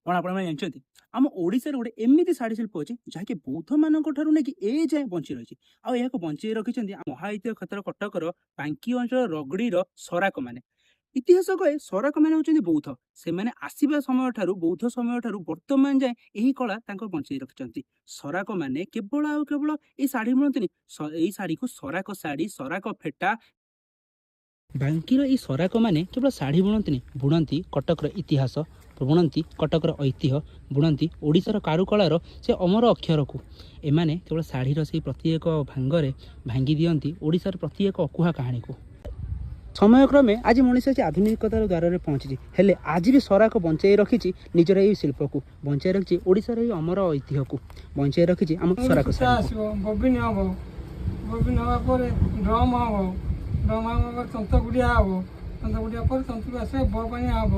କ'ଣ ଆପଣମାନେ ଜାଣିଛନ୍ତି, ଆମ ଓଡ଼ିଶାରେ ଗୋଟେ ଏମିତି ଶାଢ଼ୀ ଶିଳ୍ପ ଅଛି, ଯାହାକି ବୌଦ୍ଧମାନଙ୍କ ଠାରୁ ନେଇକି ଏ ଯାଏଁ ବଞ୍ଚି ରହିଛି। ଆଉ ଏହାକୁ ବଞ୍ଚେଇ ରଖିଛନ୍ତି ମହାଐତିହ୍ୟ କ୍ଷେତ୍ର କଟକର ବାଙ୍କି ଅଞ୍ଚଳ ରଗଡ଼ିର ସରାକମାନେ। ଇତିହାସ କହେ, ସରାକମାନେ ହେଉଛନ୍ତି ବୌଦ୍ଧ। ସେମାନେ ଆସିବା ସମୟଠାରୁ, ବୌଦ୍ଧ ସମୟଠାରୁ ବର୍ତ୍ତମାନ ଯାଏଁ ଏହି କଳା ତାଙ୍କ ବଞ୍ଚେଇ ରଖିଛନ୍ତି। ସରାକମାନେ କେବଳ ଆଉ କେବଳ ଏଇ ଶାଢ଼ୀ ବୁଣନ୍ତିନି। ଏଇ ଶାଢ଼ୀକୁ ସରାକ ଶାଢ଼ୀ, ସରାକ ଫେଟା। ବାଙ୍କିର ଏଇ ସରାକମାନେ କେବଳ ଶାଢ଼ୀ ବୁଣନ୍ତିନି, ବୁଣନ୍ତି କଟକର ଇତିହାସ, ବୁଣନ୍ତି କଟକର ଐତିହ୍ୟ, ବୁଣନ୍ତି ଓଡ଼ିଶାର କାରୁକଳାର ସେ ଅମର ଅକ୍ଷରକୁ। ଏମାନେ କେବଳ ଶାଢ଼ୀର ସେଇ ପ୍ରତ୍ୟେକ ଭାଙ୍ଗରେ ଭାଙ୍ଗି ଦିଅନ୍ତି ଓଡ଼ିଶାର ପ୍ରତ୍ୟେକ ଅକୁହା କାହାଣୀକୁ। ସମୟକ୍ରମେ ଆଜି ମଣିଷ ଆଜି ଆଧୁନିକତାର ଦ୍ୱାରରେ ପହଞ୍ଚିଛି, ହେଲେ ଆଜି ବି ସରାକ ବଞ୍ଚେଇ ରଖିଛି ନିଜର ଏଇ ଶିଳ୍ପକୁ, ବଞ୍ଚେଇ ରଖିଛି ଓଡ଼ିଶାର ଏଇ ଅମର ଐତିହ୍ୟକୁ, ବଞ୍ଚେଇ ରଖିଛି ଆମ ସରାକ ସୂତା ଶାଢ଼ୀକୁ। ଆସିବ, ବବିନ ହେବ। ବବିନ ହେବା ପରେ ଡ୍ରମ୍ ହେବ। ଡ୍ରମ୍ ହେବା ପରେ ତନ୍ତ ଗୁଡ଼ିଆ ହେବ। ତନ୍ତ ଗୁଡ଼ିଆ ପରେ ତନ୍ତକୁ ଆସିବ, ବ ପାଣିଆ ହେବ।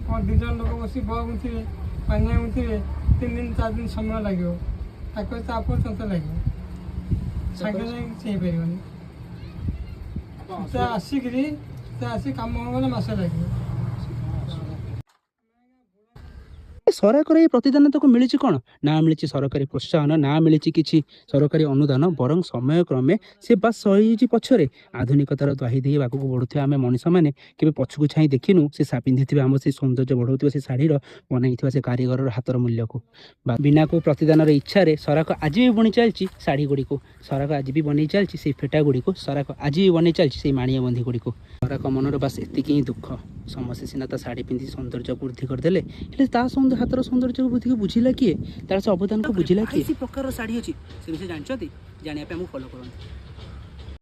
କ'ଣ ଦୁଇ ଜଣ ଲୋକ ବସି ବ ଗୁନ୍ଥିବେ, ପାନିଆ ଗୁନ୍ଥିବେ। 3 ଦିନ 4 ଦିନ ସମୟ ଲାଗିବ ତାକୁ। ତାପରେ ତନ୍ତ ଲାଗିବ। ସାଙ୍ଗେ ସାଙ୍ଗେ କିଛି ହେଇପାରିବନି। ସୂତା ଆସିକିରି, ସୂତା ଆସି କାମ ହେବ ମାନେ ମାସେ ଲାଗିବ। ସରକାର ଏଇ ପ୍ରତିଦାନ ତାକୁ ମିଳିଛି କ'ଣ? ନା ମିଳିଛି ସରକାରୀ ପ୍ରୋତ୍ସାହନ, ନା ମିଳିଛି କିଛି ସରକାରୀ ଅନୁଦାନ। ବରଂ ସମୟକ୍ରମେ ସେ ବାସ୍ ସହିଛି ପଛରେ। ଆଧୁନିକତାର ଦ୍ୱାହି ଦେଇ ଆଗକୁ ବଢ଼ୁଥିବା ଆମେ ମଣିଷମାନେ କେବେ ପଛକୁ ଚାହିଁ ଦେଖିନୁ ସେ ପିନ୍ଧିଥିବା ଆମ ସେ ସୌନ୍ଦର୍ଯ୍ୟ ବଢ଼ଉଥିବା ସେ ଶାଢ଼ୀର ବନାଇଥିବା ସେ କାରିଗରର ହାତର ମୂଲ୍ୟକୁ। ବା ବିନା କେଉଁ ପ୍ରତିଦାନର ଇଚ୍ଛାରେ ସରାକ ଆଜି ବି ବୁଣି ଚାଲିଛି ଶାଢ଼ୀ ଗୁଡ଼ିକୁ। ସରାକ ଆଜି ବି ବନେଇ ଚାଲିଛି ସେଇ ଫେଟା ଗୁଡ଼ିକୁ। ସରାକ ଆଜି ବି ବନେଇ ଚାଲିଛି ସେଇ ମାଣିଆ ବନ୍ଧି ଗୁଡ଼ିକୁ। ସରାକ ମନର ବାସ୍ ଏତିକି ହିଁ ଦୁଃଖ, ସମସ୍ତେ ସିନା ତା ଶାଢ଼ୀ ପିନ୍ଧି ସୌନ୍ଦର୍ଯ୍ୟକୁ ବୃଦ୍ଧି କରିଦେଲେ, ହେଲେ ତା ହାତର ସୌନ୍ଦର୍ଯ୍ୟକୁ ବୃଦ୍ଧିକୁ ବୁଝିଲା କିଏ? ତାର ସେ ଅବଦାନକୁ ବୁଝିଲା କିଏ? ପ୍ରକାରର ଶାଢ଼ୀ ଅଛି, ସେ ବିଷୟରେ ଜାଣିଛନ୍ତି? ଜାଣିବା ପାଇଁ ଆମକୁ ଫଲୋ କରନ୍ତୁ।